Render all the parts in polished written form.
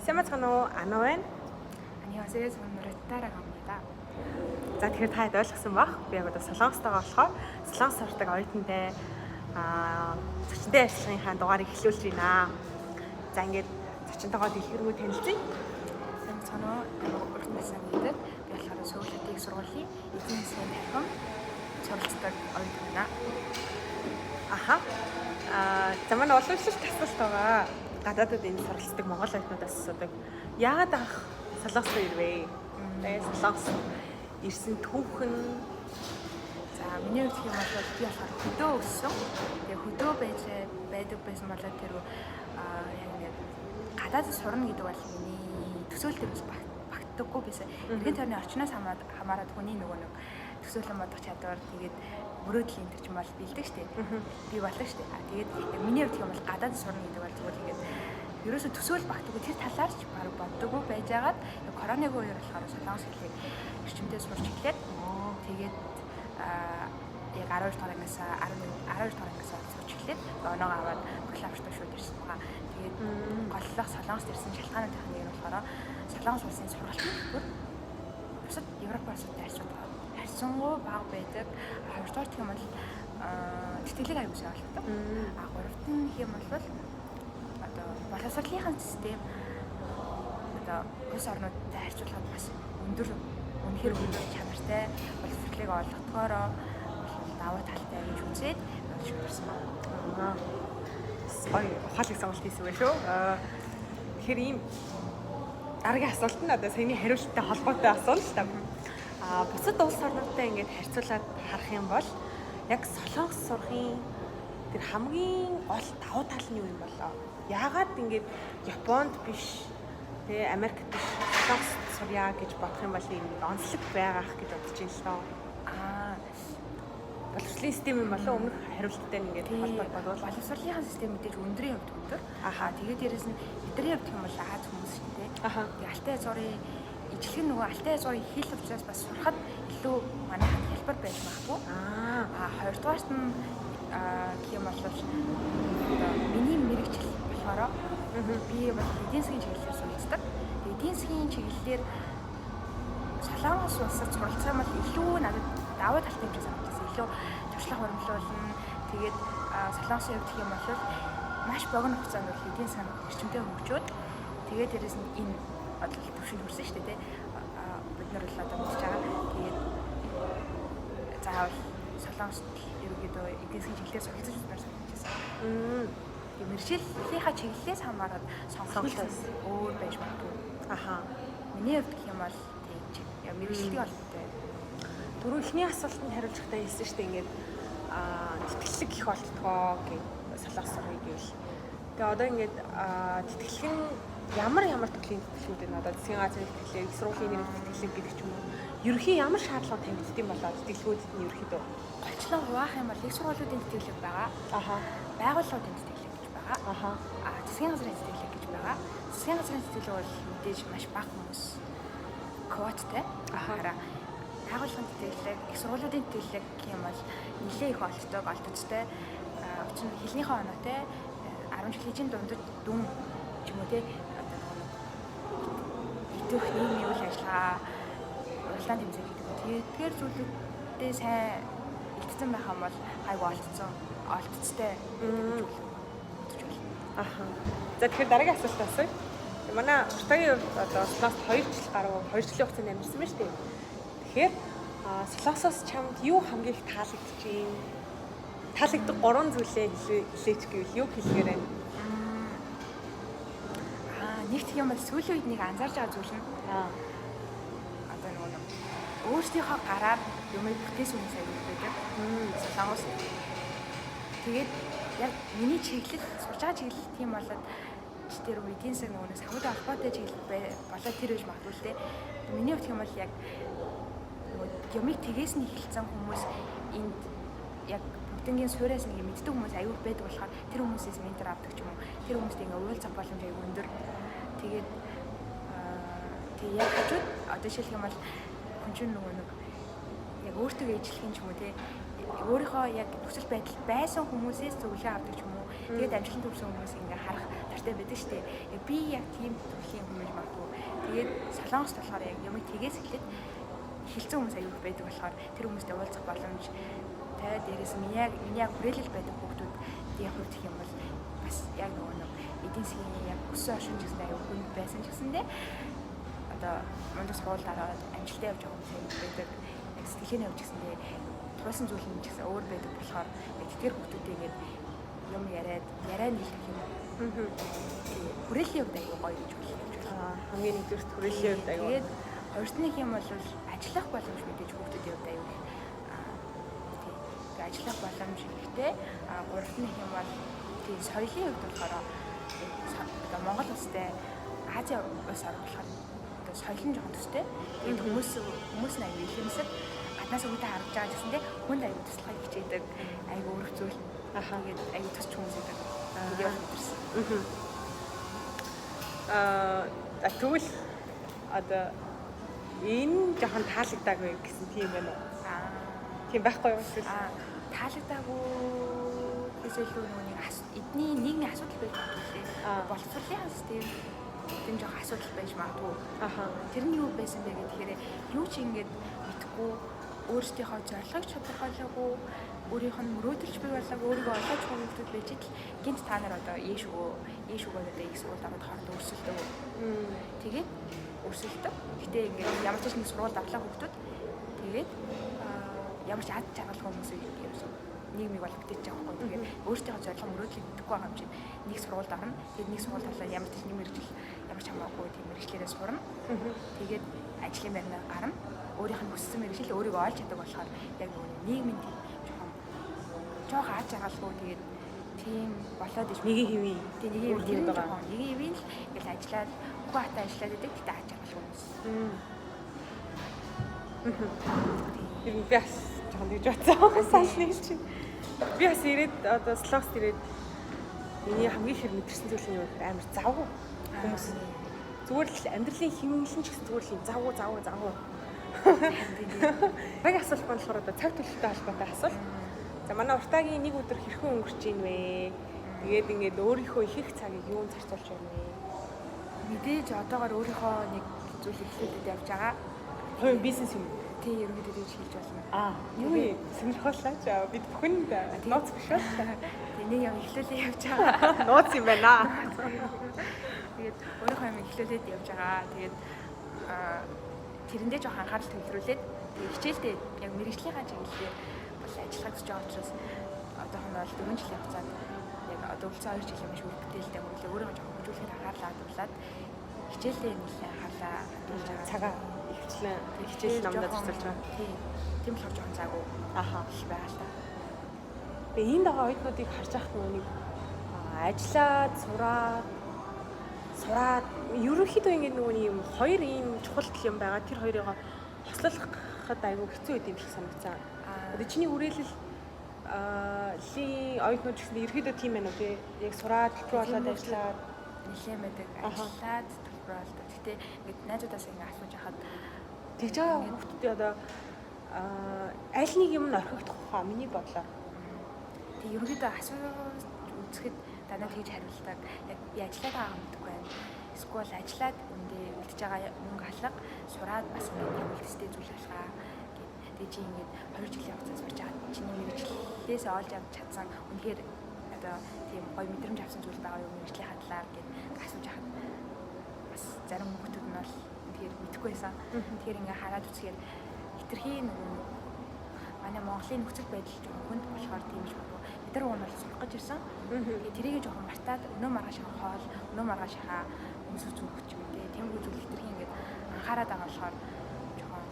Сайн байцгаана уу? Ана байна. 안녕하세요. 저는 르타라고 합니다. За, тэгэхээр та хэд ойлгосон бах. Би яг одоо Солонгостойгоо болохоор Солонгос сурдаг оюутантай зочинтой ярилцлагынхаа дугаарыг эхлүүлж байна. За, ингээд зочинтойгоо дэлгэрэнгүй танилцъя. Сайн байцгаана уу? Урт насаа гэдэг. Би болохоор Сөүл хотын их сургуулийн эдийн засгийн тархин суралцдаг оюутан байна. Аха. За, манай уламжлалт асуулт байгаа. Гадаадад энэ суралцдаг монгол оюутнуудаас асуудаг. Яагаад анх Солонгос руу ирвэ? Тэгээ Солонгос ирсэн түүх нь За, миний хувьд гэх юм бол би болохоор хөдөө өссөн. Тэгээ хөдөө байж байдаг байсан болоод тэр яг ингээд гадаадд сурна гэдэг бол миний төсөөлөл бас багтдаггүй байсан. Эргэн тойрны орчноос хамаарат хүний нөгөө нэг төсөөлөн бодох чадвар, тэгээд мөрөөдөл энэ төр ч юм бол бэлдэг штэ. Би болдог штэ. Тэгээд яг миний хувьд гэх юм бол гадаад сурна гэдэг бол зүгээр ингээд ерөөсө төсөөл багтдаггүй, тэр талаар ч баг боддоггүй байжгаад яг коронавигийн үеэр болохоор солонгос хэлийг эрчимтэй сурч эхлээд, тэгээд яг 12 дугаар ангиас 11 12 дугаар ангиас сурч эхлээд оноогоо аваад бакалавртаа шууд ирсэн байгаа. Тэгээд голлох Солонгост ирсэн шалтгаануудын нэг нь болохоор Солонгос улсын сургалтын төлбөр бусад Европ улсуудтай харьцуулахад харьцангуй бага байдаг. Хоёрдугаар гэх юм бол тэтгэлэг аюул сайн олгодог. А гуравт нь гэх юм бол одоо боловсролынхаа систем одоо улс орнуудтай харьцуулахад бас өндөр, үнэхээр өндөр чанартай боловсролыг олгодгоороо давуу талтай гэж үзээд шүүрсэн байна. Гоё ухаалаг сонголт хийсэн байх шүү. Тэгэхээр ийм дараагийн асуулт нь одоо саяны хариулттай холбоотой асуулт л та. Бусад улс орнуудтай ингээд харьцуулаад харах юм бол яг Солонгос сурахын тэр хамгийн гол давуу тал нь юу юм болоо? Яагаад ингээд Японд биш, тэ, Америкт биш, Солонгост сурья гэж бодох юм бол ийм онцлог байгаах гэж бодож байна л доо. Боловсролын систем юм болоо, өмнөх хариулттай нь ингээд холбоод бодвол Боловсролынхаа систем мэдээж өндрийн хувьд өндөр. Тэгээд дээрэс нь бидний хувьд гэх юм бол Аз хүмүүс шүү дээ. Тэгээд алтай зургийн ижлэх нь нөгөө алтай зургийн хэл учраас бас сурахад илүү манайхад хялбар байж магадгүй. Хоёрдугаарт нь гэх юм бол одоо миний мэргэжил болохоор би бол эдийн засгийн чиглэлээр суралцдаг. Тэгээд эдийн засгийн чиглэлээр Солонгос улсад суралцах юм бол илүү надад давуу талтай юм шиг санагдсан. Илүү туршлага хуримтлуулна. Тэгээд Солонгосын хувьд гэх юм бол маш богино хугацаанд бол эдийн засаг эрчимтэй хөгжөөд, тэгээд дээрэс нь энэ одоо төвшөнд хүрсэн шүү дээ, тэ. Бид нар бол одоо мэдж байгаа. Тэгээд заавал Солонгост ерөнхийдөө эдийн засгийн чиглэлээр суралцаж үзмээр санагдчихсан. Тэгээд мэргэжлийнхаа чиглэлээс хамаарат сонголт өөр байж магадгүй. Миний хувьд гэх юм бол тийм мэргэжилтийн холбоотой. Түрүү эхний асуултанд хариулж байхдаа хэлсэн шүү дээ, ингээд тэтгэлэг их олддгоо гэж Солонгос сурах гэвэл. Тэгээ одоо ингээд тэтгэлэг нь ямар ямар төрлийн тэтгэлгүүд байна? Одоо засгийн газрын тэтгэлэг, их сургуулийн нэрийн тэтгэлэг гэдэг ч юм уу. Ерөнхий ямар шаардлага тавигддаг юм болоо тэтгэлгүүдэд нь ерөнхийдөө? Голчлон хуваах юм бол их сургуулиудын тэтгэлэг байгаа. Байгууллагуудын тэтгэлэг гэж байгаа. Засгийн газрын тэтгэлэг гэж байгаа. Засгийн газрын тэтгэлэг бол мэдээж маш бага хүмүүс квоттай. Хараа байгууллагын тэтгэлэг, их сургуулиудын тэтгэлэг гэх юм бол нэлээ их олддог, олдоцтой. Учир нь хэлнийхээ оноотой 10 жилийн дундад дүн ч юм уу, те, одоо нөгөө идэвх нийгмийн үйл ажиллагаа, уралдаан тэмцээн гэдэг. Тэгээд зүйлүүдээ сайн илтгэсэн байх юм бол гайгүй олдсон, олдцтой байдаг гэж үзэж байна. За, тэгэхээр дараагийн асуулт асууя. Манай Уртагийн хувьд одоо Солонгост 2 жил гаруй 2 жилийн хугацаанд амьдарсан байна шүү дээ. Тэгэхээр Солонгосоос чамд юу хамгийн их таалагдчихээн? Таалагддаг 3 зүйлээ хэлээч гэвэл юу хэлмээр байна? Нэгт юм бол сүүлийн үед нэг анзаарч байгаа зүйл нь одоо нөгөө нэг өөрсдийнхөө гараар юмыг бүтээсэн хүмүүс аягүй байдаг. Солонгос. Тэгээд яг миний чиглэл, сурж байгаа чиглэл тийм болоод тэр эдийн засаг нөгөө нэг санхүүтэй холбоотой чиглэл болоод тэр байж магадгүй л дээ. Миний хувьд юм бол яг нөгөө юмыг тгээс нь эхэлсэн хүмүүс энд яг бүгднгийн сууриас нэг мэддэг хүмүүс аюул байдаг болохоор тэр хүмүүсээс ментор авдаг ч юм уу. Тэр хүмүүстэй ингээ уулзах боломж аюул өндөр. Тэгээд тэг яг хажууд одоо жишээлх юм бол хүн чинь нөгөө нэг яг өөртөө ээжлэх юм ч юм уу, те, өөрийнхөө яг нөхцөл байдал байсан хүмүүсээс зөвлөгөө авдаг ч юм уу. Тэгээд амжилтанд хүрсэн хүмүүс ингээ харах дуртай байдаг шүү дээ. Яг би яг тийм төрлийн хүн байж магадгүй. Тэгээд Солонгост болохоор яг юмыг тгээс эхлээд эхэлсэн хүмүүс аюул байдаг болохоор тэр хүмүүстэй уулзах боломж тай, дээрээс нь миний яг хүрээлэл байдаг хүүхдүүдийн хувьд гэх юм бол бас яг нөгөө нэг эдийн засгийн яг өссөн оршин ч гэсэн аюул хүнд байсан ч гэсэндээ одоо мундаг сургуульд ороод амжилттай явж байгаа хүмүүс аюул байдаг. Яг сэтгэлгээний хувьд ч гэсэндээ тулсан зүйл нь ч гэсэн өөр байдаг болохоор яг тэдгэр хүүхдүүдээ ингээд юм яриад яриа нийлэх юм. Хүрээллийн хувьд аюул гоё гэж хэлж байна. Хамгийн нэгдүгürt хүрээллийн хувьд аюул. Тэгээд хоёрт нь юм бол ажиллах боломж мэдээж хүүхдүүдийн хувьд аюул. Тийм. Ажиллах боломж ихтэй. Гуравт нь юм бол тийм соёлын хувьд болохоор одоо Монгол улстай Азийн улс орн болохоор одоо соёл нь жоохон төстэй. Тэгээд хүмүүс нь аюул илэмсэг гаднаас үүдээ харж байгаа гэсэндээ хүнд аюул туслахыг хичээдэг. Аюул өргөцөөл. Тэгээд аюул тусч хүмүүс байдаг. Тэгээд яг мэдэрсэн. Тэгвэл одоо энэ жоохон таалагдаагүй гэсэн тийм байна уу? Тийм байхгүй юу? Таалагдаагүй гэсэн илүү нөгөө нэг эдний нийгмийн асуудал байж магадгүй лээ. Боловсролын систем тийм жоохон асуудал байж магадгүй. Тэр нь юу байсан бэ гэхээр юу ч ингэж мэдхгүй өөрсдийнхөө зорилгыг тодорхойлоогүй, өөрийнх нь мөрөөдөлч бий болоогүй, өөрийгөө олооч хүмүүстүүд байж итл гинт та нар одоо ийш өгөө одоо их сургуульд ороод хоорондоо өрсөлдөв. Тэгээд өрсөлдөв. Гэтэ ингээд ямар ч нэг сургуульд авлаа хүүхдүүд тэгээд ямар ч ад жаргалгүй хүмүүс ерөөсөө нийгмийг бол бүтээж байгаа байхгүй. Тэгээд өөрсдийнхөө зорилго мөрөөдлийг мэдэхгүй байгаа юм чинь нэг сургуульд орно. Тэгээд нэг сургуульд орлоо ямар ч нэг мэргэжил ямар ч хамаагүй тийм мэргэжлээрээ сурна. Тэгээд ажлын байрнаа гарна. Өөрийнх нь хүссэн мэргэжил өөрийгөө олж чаддаг болохоор яг нөгөө нийгмийн тийм жоохон ад жаргалгүй тэгээд тийм болоод иж нэгin хэвийн. Тийм нэгin хэвийн жоохон нэгin хэвийн л ингээл ажиллаад үгүй хатаа ажиллаад байдаг. Гэтэ ад жаргалгүй хүмүүс. Тэр нь би бас жоохон тэгж бодсон. Санал нэг чинь. Би бас ирээд одоо Солонгост ирээд миний хамгийн ихээр мэдэрсэн зүйл нь юу гэхээр амар завгүй хүмүүс. Зүгээр л амьдралын хэмнэл нь ч гэсэн зүгээр л юм завгүй. Дараагийн асуулт маань болохоор одоо цаг төлөлттэй холбоотой асуулт. За манай уртаагийн нэг өдөр хэрхэн өнгөрч ийн вэ? Тэгээд ингээд өөрийнхөө их цагийг юунд зарцуулж байна вэ? Мэдээж одоогоор өөрийнхөө нэг зүйл эхлүүлээд явж байгаа. Хувийн бизнес юм уу? Тийм, ерөнхийдөө тэгж хэлж болно. Юу юм? Сонирхолтой ч бид бүхэнд нууц биш үү? Тийм, нэг юм эхлүүлээ явж байгаа. Нууц юм байна. Тэгээд өөрийнхөө юм эхлүүлээд явж байгаа. Тэгээд тэрэндээ жоохон анхаарал төвлөрүүлээд тэгээд хичээлдээ яг мэргэжлийнхаа чиглэлээр бол ажиллахыг хүсэж байгаа учраас одоохондоо бол 4 жилийн хугацаанд яг одоо үлдсэн 2 жилийн маш үр бүтээлтэй мөрлөө өөрийгөө жоохон хөгжүүлэхэд анхаарлаа хандуулад хичээлдээ нэлээд анхаарлаа хандуулж байгаа. Цагаа ихвчлэн хичээл номдоо зарцуулж байгаа. Тийм болохоор жоохон цаггүй их байгаа л та. Би энд байгаа оюутнуудыг харж байхад нэг ажиллаад сураад ерөнхийдөө ингээд нөгөө нэг юм хоёр ийм чухал юм байгаа. Тэр хоёрыг хослуулахад айгүй хэцүү байд юм шиг санагдсан. Одоо чиний хүрээлэл лийн оюутнууд ч гэсэн ерөнхийдөө тийм байна уу тий? Яг сураад төлбөр болоод ажиллаад нэлээд байдаг. Ажиллаад төлбөр болдог. Гэтэ ингээд найзуудаас ингээд асууж хахад тэгж байгаа хүүхдүүдийн одоо аль нэг юм нь орхигдох хаа миний бодлоор. Тэг ерөнхийдөө асууж үзэхэд дандаа тэгж хариулдаг. Яг би ажиллаад байгаа мэдэхгүй байна. Эсвэл ажиллаад үндэ үлдэж байгаа мөнгө алга сураад бас ингээд яг үлдэстэй зүйл алгаа. Тэгээ чи ингээд 2 жилийн хугацаанд сурч байгаа чиний мэргэжлээс олж авч чадсан үнэхээр одоо тийм гоё мэдрэмж авсан зүйл байгаа юу мэргэжлийн хадлаар гэд асууж хахад бас зарим хүүхдүүд нь бол үнэхээр мэдэхгүй байсан. Тэгэхээр ингээд хараад үзэхээр хэтэрхий нөгөө манай Монголын нөхцөл байдал жоохон хүнд болохоор тийм ч магадгүй. Бид нар уун бол сурах гэж ирсэн. Тэгээ тэрийг жоохон мартаад өнөө маргаашаа хоол, өнөө маргаашаа өмсөж зүгх ч юм уу. Тиймэрхүү зүйл хэтэрхий ингээд анхаарад байгаа болохоор жоохон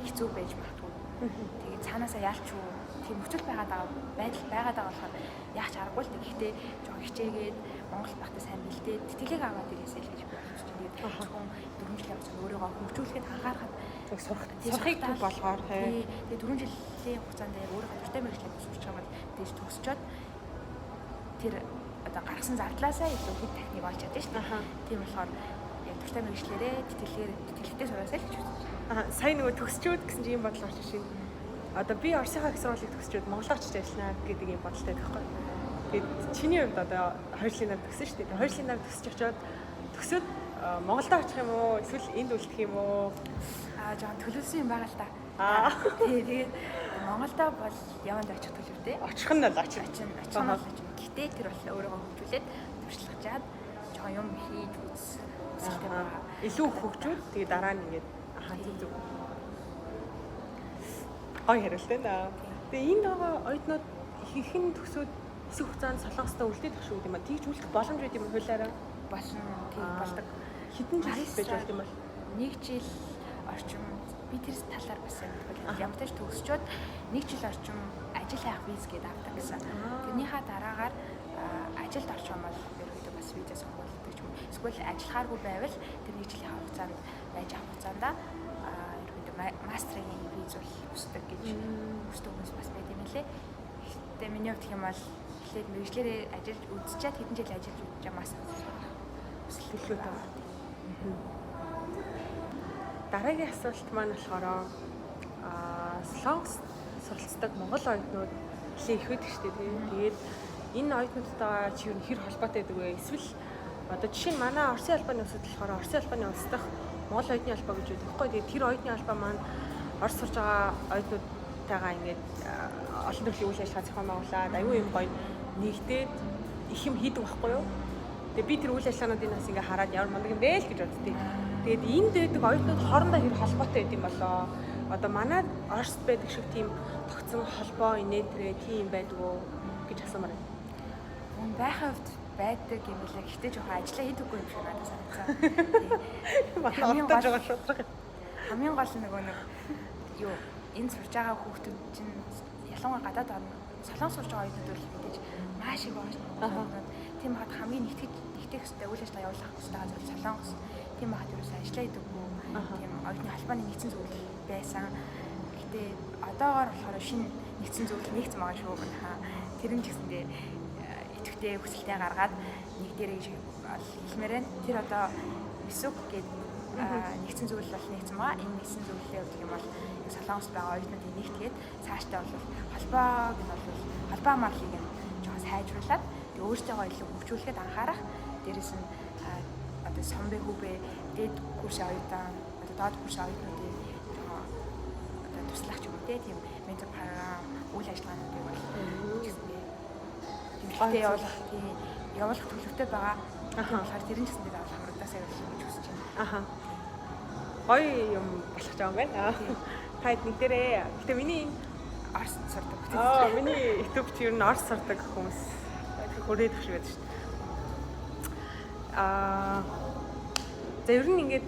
хэцүү байж магадгүй. Тэгээ цаанаасаа яалч уу тийм нөхцөл байгаад байгаа байдал байгаад байгаа болохоор яах ч аргагүй л. Гэхдээ жоохон хичээгээд Монгол багтаа сайн бэлдээд тэтгэлэг аваад ирээсэй л гэж би бодож байна. Тэгээд зөвхөн 4 жилийн хугацаанд өөрийгөө хөгжүүлэхэд анхаарахад яг сурахыг төв болгоор тий. Тэгээд 4 жилийн хугацаанд яг өөрийнхөө дуртай мэргэжлийг сурч байгаа бол тэгж төгсчөөд тэр одоо гаргасан зардлаасаа илүү хэд дахиныг олж чадна шүү дээ. Тийм болохоор яг дуртай мэргэжлээрээ тэтгэлэгтэй сураасай л гэж үзэж байна. Сая нөгөө төгсчөөд гэсэн чинь ийм бодол орж ирж байна. Одоо би Оросынхаа их сургуулийг төгсчөөд Монголд очиж ажиллана гэдэг ийм бодолтой байхгүй. Тэгээд чиний хувьд одоо 2 жилийн дараа төгсөн шүү дээ. 2 жилийн дараа төгсөж очиод төгсөөд Монголд очих юм уу? Эсвэл энд үлдэх юм уу? Аа, жоохон төлөвлөсөн юм байгаа л та. Тэгээд Монголдо бол яванд очих төлөвтэй. Очих нь бол очих. Очих нь бол очих. Гэтэ тэр бол өөрийгөө хөгжүүлээд туршлагажаад жоохон юм хийж үзэлтэй байгаа. Илүү хөгжүүл тэгээ дараа нь ингээд тийм зүг. Гой хариултаа наа. Тэгээ энд байгаа оюутнууд ихэнх нь төгсөөд хэсэг хугацаанд Солонгостой үлдээд тах шүү гэдэг юм а. Тэгж үлдэх боломж байд юм хуулиараа? Болно. Тийм болдог. Хэдэн жил байж болд юм бол? 1 жил орчим би тэр талаар бас юм. Ямар ч төгсчөөд 1 жил орчим ажил хайх виз гэдээ авдаг гэсэн. Тэрнийхээ дараагаар ажилд орчих юм бол ерөөдөө бас виза сонгуулдаг юм. Эсвэл ажиллахааргүй байвал тэр 1 жилийн хугацаанд байж авах хугацаанд ерөөдөө мастрын виз бол өсдөг гэж өсдөг хүмүүс бас байд юм лээ. Гэтэ миний хувьд юм бол эхлээд мэргэжлээрээ ажиллаж үзчихэд хэдэн жил ажиллаж үзчихээ мастер хүсэл төлөвтэй байна. Дараагийн асуулт маань болохоор Солонгос суралцдаг монгол оюутнууд нэлээд их байдаг шүү дээ, тийм. Тэгээд энэ оюутнуудтайгаа чи юу хэр холбоотой байдаг вэ? Эсвэл одоо жишээ нь манай Оросын холбооны улсад болохоор Оросын холбооны улс дахь монгол оюутны холбоо гэж байдаг байхгүй. Тэгээд тэр оюутны холбоо маань Орос сурж байгаа оюутнуудтайгаа ингээд олон төрлийн үйл ажиллагаа зохион байгуулад аюу юм гоё нэгдээд их юм хийдэг байхгүй юу? Тэгээ би тэр үйл ажиллагаануудыг бас ингээ хараад ямар мундаг юм бэ л гэж боддгийг. Тэгээд энд байдаг оюутнууд хоорондоо хэр холбоотой байд юм болоо? Одоо манай Оросд байдаг шиг тийм тогтсон холбоо инээтрээ тийм байдгүй гэж асуумаар байна. Мөн байхын хувьд байдаг юм билээ. Гэхдээ жоохон ажиллаа хийдэггүй юм шиг надад санагдсан. Хамгийн гол байгаа шудраг. Хамгийн гол нөгөө нэг юу энэ сурж байгаа хүүхдүүд чинь ялангуяа гадаад орно Солонгос сурж байгаа оюутнууд бол мэдээж маш их байгаа. Тийм хаад хамгийн нэгтгэх ёстой үйл ажиллагаа явуулах ёстой газар Солонгос. Тийм хаад ерөөсөө ажиллаа хийдэггүй. Тийм оюутны холбооны нэгдсэн зүйл байсан. Гэтэ одоогоор болохоор шинэ нэгдсэн зүйл нэгдсэн байгаа шүү. Тэр нь ч гэсэндээ идэвхтэй хүсэлтээ гаргаад нэг дээрээ гэж хэлмээр байна. Тэр одоо Мисүг гэдэг нэгдсэн зүйл бол нэгдсэн байгаа. Энэ нэгдсэн зүйлээ өгөх юм бол Солонгост байгаа оюутнуудыг нэгтгээд цаашдаа бол холбоог нь бол холбоо марлыг нь жоохон сайжруулад тэг өөртөөгөө илүү хөгжүүлэхэд анхаарах. Дээрээс нь одоо сомбе хүүбэ дээд курсын оюутан одоо доод курсын оюутнуудыг жоохон одоо туслах ч юм уу тийм ментор програм үйл ажиллагаануудыг бол гэсэндээ тэмдэглэлтэй явуулах тийм явуулах төлөвтэй байгаа. Тэгэхээр тэр нь ч гэсэндээ заавал хамрагдаасаа гэж хүсэж байна. Аха. Гоё юм болох ч юм байна. Та хэд нэг дээрээ. Гэтэ миний энэ Оросд сурдаг. Миний YouTube чи ер нь Орос сурдаг хүмүүс хүрээд их шиг байдаг шүү дээ. За ер нь ингээд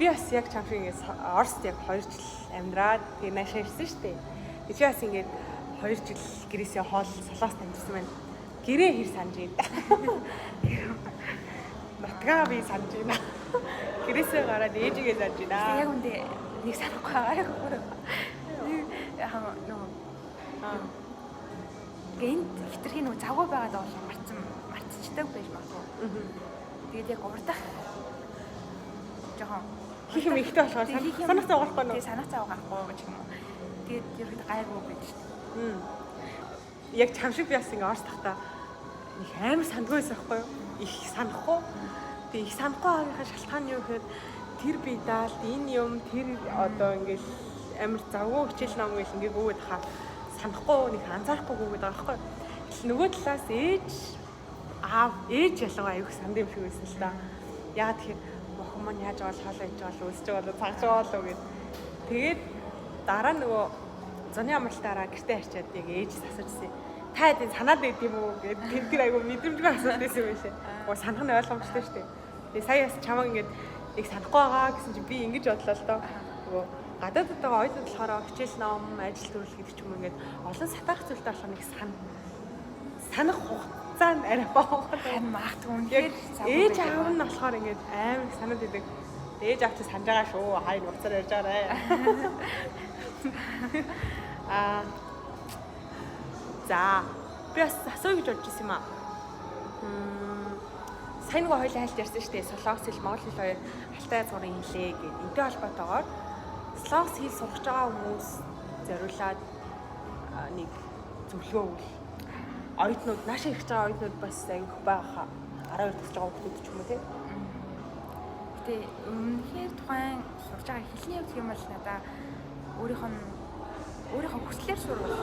би бас яг чам шиг ингээд Оросд яг 2 жил амьдраад тэгээ наашаа ирсэн шүү дээ. Тэгээ чи бас ингээд 2 жил гэрээсээ хоол Солонгост амьдсан байна. Гэрээ хэр санаж байна. Нутгаа би санаж байна. Гэрээсээ гараад ээжигээ санаж байна. Яг үндэ нэг санахгүй байгаа яг өөрөө. Нөгөө энд хитрхийн нөгөө завгүй байгаад байгаа бол мартчихдаг байж магадгүй. Тэгээд яг урдах жоохон хийх юм ихтэй болохоор санах цаа гарахгүй нөө. Тэгээд санах цаа гарахгүй гэж юм уу. Тэгээд ерөөд гайгүй байж шүү дээ. Яг чам шиг би бас ингээ Орос тахта их амар сандгүй байсан байхгүй юу? Их санахгүй. Тэгээд их санахгүй байгаагийнхаа шалтгаан нь юу гэхээр тэр би даалт энэ юм тэр одоо ингээл амар завгүй хичээл ном гэл ингээ гүгээд хаа санахгүй нэг анзаарахгүй гүгээд байгаа байхгүй. Тэгэл нөгөө талаас ээж аав ээж ялангуяа аюух санд юм шиг байсан л та. Яагаад тэгэхээр охин маань яаж байгаа бол хоолоо хийж байгаа бол үлсэж байгаа бол цагж байгаа болов гэд. Тэгээд дараа нөгөө зуны амралтаараа гэртээ харчаад яг ээжээс асуужсэн. Та хэдийн санаад байд юм уу гэд тэр айгу мэдрэмжгүй асуулт байсан юм байна. Гоо санах нь ойлгомжтой шүү дээ. Тэгээ сая бас чамаг ингээд яг санахгүй байгаа гэсэн чинь би ингэж бодлоо л доо. Нөгөө гадаадд байгаа оюутнууд болохоор хичээл ном, ажил төрөл гэдэг ч юм уу ингээд олон сатаарах зүйлтэй болохоор нэг санах хугацаа нь арай бага. Харин магадгүй үнэхээр ээж аав нь болохоор ингээд амар их санаад идэг. Ээж аав чи санаж байгаа шүү. Хаяа нуцаар ярьж байгаарэ. За би бас асууя гэж бодож ирсэн юм аа. Сайн нөгөө хоёулаа хайлт ярьсан шүү дээ. Солонгос хэл, монгол хэл хоёр алтай язгуурын хэлээ гэд. Энтэй холбоотойгоор солонгос хэл сурах байгаа хүмүүс зориулаад нэг зөвлөгөө өгвөл. Оюутнууд наашаа ирж байгаа оюутнууд бас аягүй байгаа. 12 төгсөж байгаа хүмүүс ч юм уу тий. Гэтэ үнэхээр тухайн сурж байгаа хэлний хувьд юм бол надаа өөрийнхөө хүслээр сурвал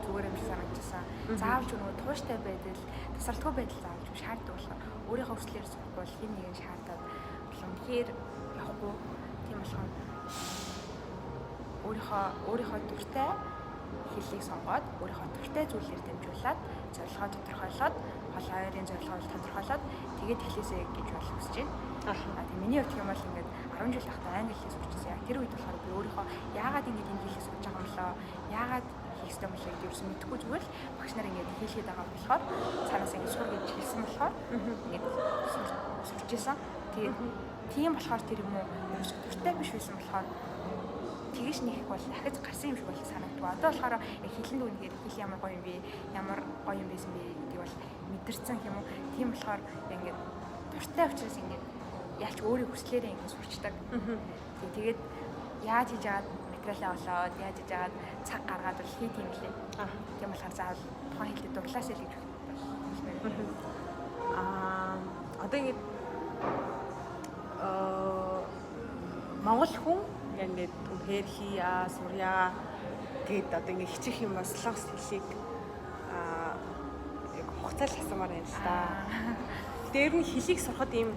зүгээр юм шиг санагдчихсан. Заавал ч нөгөө тууштай байдал, тасралтгүй байдал заавал ч шаарддаг болохоор өөрийнхөө хүслээр сурахгүй бол хэн нэгэн шаардаад үнэхээр явахгүй. Тийм болохоор өөрийнхөө дуртай хэллийг сонгоод өөрийнхөө дуртай зүйлээр дамжуулаад зорилгоо тодорхойлоод хол хоёрын зорилгоо тодорхойлоод тэгээд эхлээсэй гэж бол хүсэж байна. Тийм миний хувьд юм бол ингээд 10 жил байхдаа англи хэл сурчихсан. Яг тэр үед болохоор би өөрийнхөө яагаад ингэж энэ хэлийг сурч байгаа юм болоо, яагаад хийх ёстой юм болоо гэдэг юусэн мэдэхгүй зүгээр л багш нар ингээд хэлгээд байгаа болохоор цаанаас ингээд сур гэж хэлсэн болохоор ингээд сурч исэн. Тэгээд тийм болохоор тэр юм уу ерөөсөө дуртай биш байсан болохоор тэгэж нэх бол дахиж гарсан юм шиг бол санагддаг. Одоо болохоор яг хэлэнд үнэхээр хэл ямар гоё юм бэ? Ямар гоё юм байсан бэ гэдгийг бол мэдэрсэн юм уу? Тийм болохоор ингээд дуртай учраас ингээд ялч өөрийн хүслээрээ ингээд сурчдаг. Тэгээд яаж хийж аваад материалаа олоод яаж хийж аваад цаг гаргаад бол хийх юм лээ. Тийм болохоор заавал тухайн хэлтэд дурлаасай л гэж хэлмээр. Одоо ингээд Монгол хүн ингээд үнэхээр хийя, сурья гэд одоо ингээд хичих юм бас солонгос хэлийг яг хугацаа л асуумаар байна л да. Тэр нь хэлийг сурахад ийм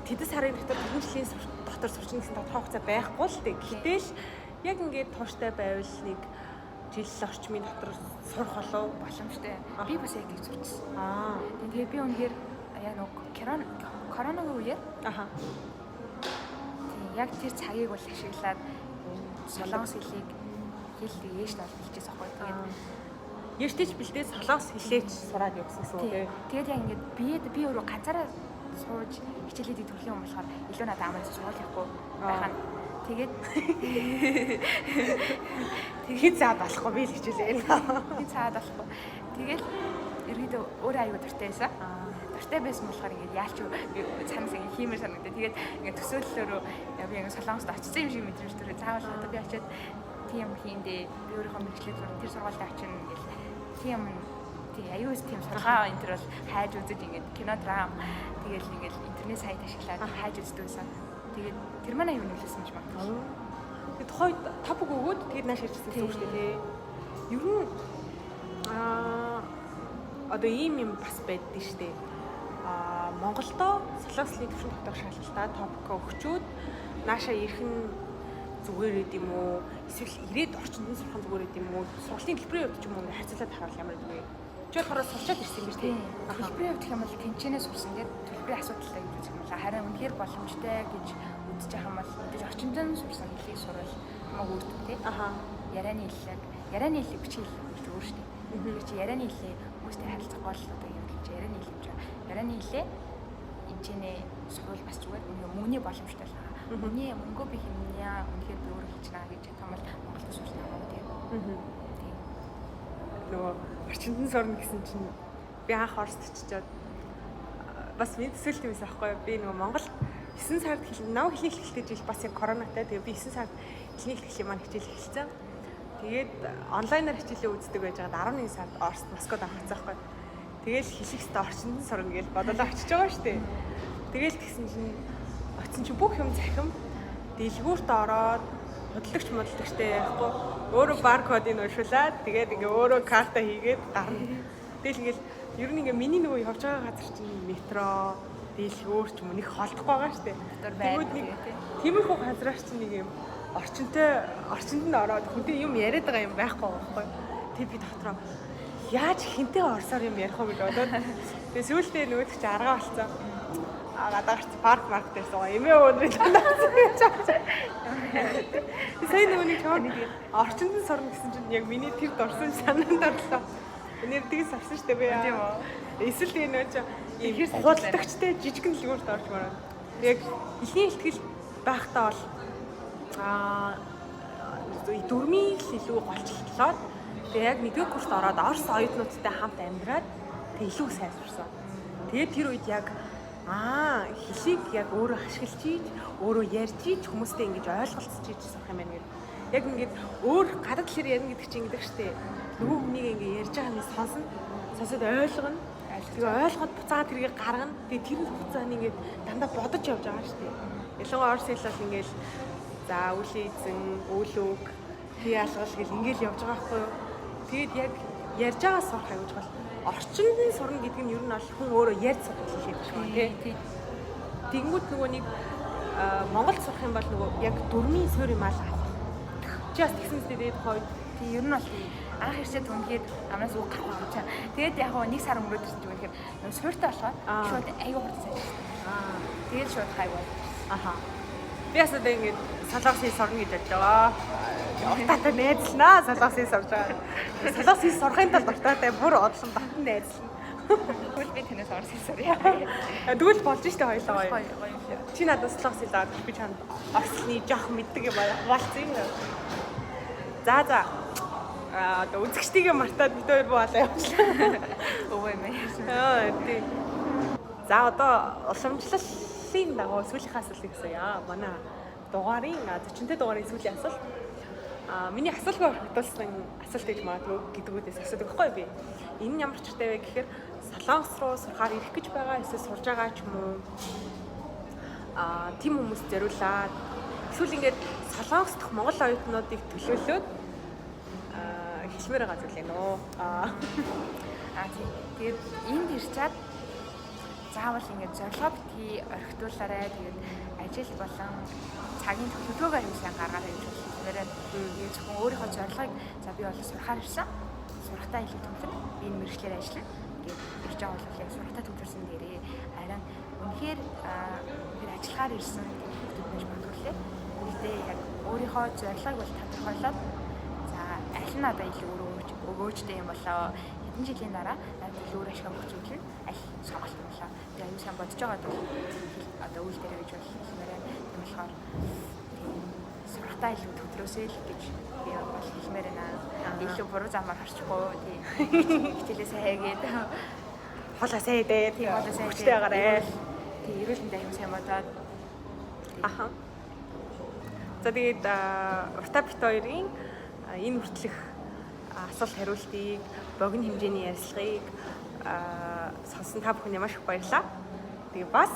тэдэн сарын дотор 4 жилийн дотор сурчна гэсэн тодорхой хугацаа байхгүй л дээ. Гэтэл яг ингээд тууштай байвал нэг жил орчмын дотор сурах болов боломжтой. Би бас яг тэгж сурчсан. Тэгээ би үнэхээр яг нэг коронагийн үеэр яг тэр цагийг бол ашиглаад солонгос хэлийг хэл ээш нь бол бэлжээс аахгүй. Тэгээд ээштэйч бэлдээ солонгос хэлээч сураад явсан гэсэн үг тий. Тэгээд яг ингээд би өөрөө ганцаараа сууж хичээлээд төрлийн юм болохоор илүү надад амар сургууль явахгүй байх нь. Тэгээд хэд цаад болохгүй би л хичээлээ. Хэд цаад болохгүй. Тэгээд ерөөдөө өөрөө аюу дуртай байсан. Дуртай байсан болохоор ингээд яалч би цаанаас ингээд хиймээр санагдав. Тэгээд ингээд төсөөллөөрөө би ингээд солонгост очсон юм шиг мэдрэмж төрөө. Заавал одоо би очиод тийм хийндээ би өөрийнхөө мэргэжлийг сурна тэр сургуульд очино гэл тийм тий аюус тийм судалгаа энэ төр бол хайж үзэж ингээд кино драм тэгэл ингээд интернет сайт ашиглаад хайж үздэг байсан. Тэгээд тэр манай юу нөлөөсөн ч магадгүй. Тэгээд тухайд топик өгөөд тэгээд нааш ирчихсэн гэсэн үг шүү дээ тий. Ер нь одоо ийм юм бас байддээ шүү дээ. Монголдо солонгос хэлний түвшин тогтоох шалгалтаа топик өгчөөд нааша ирэх нь зүгээр эд юм уу? Эсвэл ирээд орчинд нь сурах нь зүгээр эд юм уу? Сургалтын төлбөрийн хувьд ч юм уу ингэ харьцуулаад харвал ямар гэдэг вэ? Чи болохоор сурчаад ирсэн юм биш тий? Төлбөрийн хувьд гэх юм бол тэнцэнэ сурсан гэдэг төлбөрийн асуудалтай гэж үзэх юм бол харин үнэхээр боломжтой гэж үзэж байгаа юм бол мэдээж орчинд нь сурсан хэлийг сурвал хамаагүй үр дүнтэй. Ярианы хэллэг, ярианы хэллэг бичгийн хэллэг гэж өөр шүү дээ. Тэгэхээр чи ярианы хэллээ хүмүүстэй харилцах гол одоо юм гэж ярианы хэл юм чи. Ярианы хэлээ энэчнээ сурвал бас зүгээр мөнгөний боломжтой л байгаа. Мөнгөний мөнгөө би хэмнэе үнэхээр би өөрөө хийчихнэ гэж чадах юм бол Монголд сурсан юм тийм. Тийм. Нөгөө орчинд нь сурна гэсэн чинь би анх Оросд очичоод бас миний төсөөлт юм байсан аахгүй юу? Би нөгөө Монгол 9 сард нав хэлний эхлэлтэй жил бас яг коронатай. Тэгээ би 9 сард хэлний эхлэлийн маань хичээл эхэлсэн. Тэгээд онлайнаар хичээлээ үздэг байж байгаад 11 сард Оросд Москвад авах гэсэн аахгүй. Тэгэл хэлэх ёстой орчинд нь сурна гэж бодлоо очиж байгаа шүү дээ. Тэгэл тэгсэн чинь очисон чинь бүх юм цахим дэлгүүрт ороод худалдагч модалдагчтай ярихгүй өөрөө баркодыг уншуулад тэгээд ингээ өөрөө карта хийгээд гарна. Тэгэл ингээл ер нь ингээ миний нөгөө явж байгаа газар чинь метро, дэлгүүр ч юм уу нэг холдохгүй байгаа шүү дээ. Тэгмүүд нэг тиймэрхүү газраас чинь нэг юм орчинтой орчинд нь ороод хүнтэй юм яриад байгаа юм байхгүй байхгүй. Тэг би дотроо яаж хинтээ орсоор юм ярих вэ гэж бодоод тэгээ сүүлдээ нөгөөдөг чи аргаа болцсон. Гадаа гарч парк марк дээр суугаа эмээ өвөрний дандаа гэж байна. Сая нөгөө нэг чамд орчинд нь сурна гэсэн чинь яг миний тэр дурсан санаанд орлоо. Нэр тэгс авсан шүү дээ би. Тийм үү. Эсвэл тэгээ нөгөө чи ийм худалдагчтай жижигэн дэлгүүрт орж мараа. Яг эхний ихтгэл байхдаа бол дөрмийн л илүү голчлоод тэгээ яг нэгдүгээр курст ороод Орос оюутнуудтай хамт амьдраад тэг илүү сайн сурсан. Тэгээд тэр үед яг хэлийг яг өөрөө ашиглаж ийж, өөрөө ярьж ийж хүмүүстэй ингэж ойлголцож ийж сурах юм байна гэдэг. Яг ингээд өөр гадаад хэлээр ярина гэдэг чинь ингэдэг штэ. Нөгөө хүнийг ингээд ярьж байгааг нь сонсно. Сонсоод ойлгоно. Тэгээ ойлгоод буцаад тэрийг гаргана. Тэгээ тэр хугацаанд ингээд дандаа бодож явж байгаа штэ. Ялангуяа орос хэл бол ингээд за үлийн эзэн, үйл үг, хий алгал гэл ингээд явж байгаа байхгүй юу? Тэгээд яг ярьж байгаа сурах аюул чухал. Орчинд нь сурна гэдэг нь ер нь бол хүн өөрөө ярьж сурах хэлээ юм шиг байна тий. Тэгэнгүүт нөгөө нэг Монголд сурах юм бол нөгөө яг дүрмийн суурь юм аа авах. Чи бас тэгсэн мэт тэгээд тухайн үед тий ер нь бол анх ирчээд үнэхээр амнаас үг гарахгүй юм чам. Тэгээд яг хөө нэг сар өнгөрөөд ирсэн чинь үнэхээр нөгөө суурьтай болохоор шууд айгүй хурдан сайжирсан. Тэгээд шууд гайгүй. Аха. Би бас одоо ингээд солонгос хэл сурна гэж бодож байгаа. Уртаатай найзлнаа солонгос хэл сурж байгаа. Солонгос хэл сурахын тулд уртаатай бүр одлон батан найзлна. Тэгвэл би танаас орос хэл сурья. Тэгвэл болж штэ хоёлоо гоё. Гоё юм шиг. Чи надад солонгос хэл аваад би чамд орос хэлний жоох мэддэг юм хуваалцсан юм. За за. Аа одоо үзэгчдийгээ мартаад бид хоёр буу халаа явчлаа. Өвөө юм аа. Тий. За одоо уламжлалын дагуу сүүлийнхээ асуултыг асууя. Манай дугаарын зочинтой дугаарын сүүлийн асуулт. Аа миний асуултыг орхигдуулсан асуулт гэж магадгүй гэдгүүдээс асуудаг байхгүй би. Энэ нь ямар учиртай вэ гэхээр Солонгос руу сурахаар ирэх гэж байгаа эсвэл сурж байгаа ч юм уу. Аа тийм хүмүүс зориулаад эсвэл ингээд Солонгос дахь Монгол оюутнуудыг төлөөлөөд хэлмээр байгаа зүйл юм уу? Аа тийм. Тэгээд энд ирчээд заавал ингээд зорилгоо битгий орхитуулаарай. Тэгээд ажил болон цагийн төлөвлөгөөгөө аюул сайн гаргаарай гэж хэлмээр байна. Тэгээд зөвхөн өөрийнхөө зорилгыг за би бол сурахаар ирсэн. Сурахтаа илүү төвлөрнө. Би энэ мэргэжлээр ажиллана гэд ирж байгаа бол яг сурахтаа төвлөрсөн дээрээ харин үнэхээр үнэхээр ажиллахаар ирсэн тийм хүмүүс байж магадгүй лээ. Гэхдээ яг өөрийнхөө зорилгыг бол тодорхойлоод за аль нь надад илүү өгөөжтэй юм болоо хэдэн жилийн дараа надад илүү өөр ашиг авах зүйл нь аль сонголт юм болоо. Тэгээ аюул сайн бодож байгаад бол одоо үйл дээрээ гэж бол хэлмээр байна. Тийм болохоор сурахтаа илүү төвлөрөөсэй л гэж би бол хэлмээр байна. Илүү буруу замаар харчихгүй тийм хичээлээ сайн хийгээд хоолоо сайн идээ. Тийм хоолоо сайн хүчтэй байгаарэ. Тийм эрүүл мэндээ аюул сайн бодоод. Аха. За тэгээд Уртаа бит хоёрын энэ хүртэлх асуулт хариултыг богино хэмжээний ярилцлагыг сонсон та бүхэндээ маш их баярлалаа. Тэгээ бас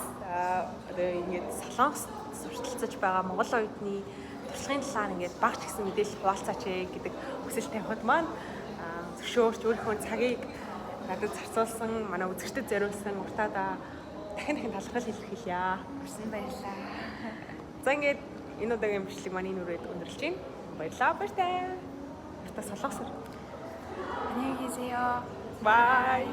одоо ингээд Солонгост сурталцаж байгаа Монгол оюутны туршлагын талаар ингээд багч гэсэн мэдээлэл хуваалцаач ээ гэдэг хүсэл тавихад маань зөвшөөрч өөрийнхөө цагийг надад зарцуулсан, манай үзэгчдэд зориулсан уртаадаа дахин дахин талархал илэрхийлье. Урсан баярлалаа. За ингээд энэ удаагийн бичлэг маань энэ үрээд өндөрлөж байна. Баярлалаа, баяртай. Уртаа солонгосоор. 안녕히 계세요. Bye.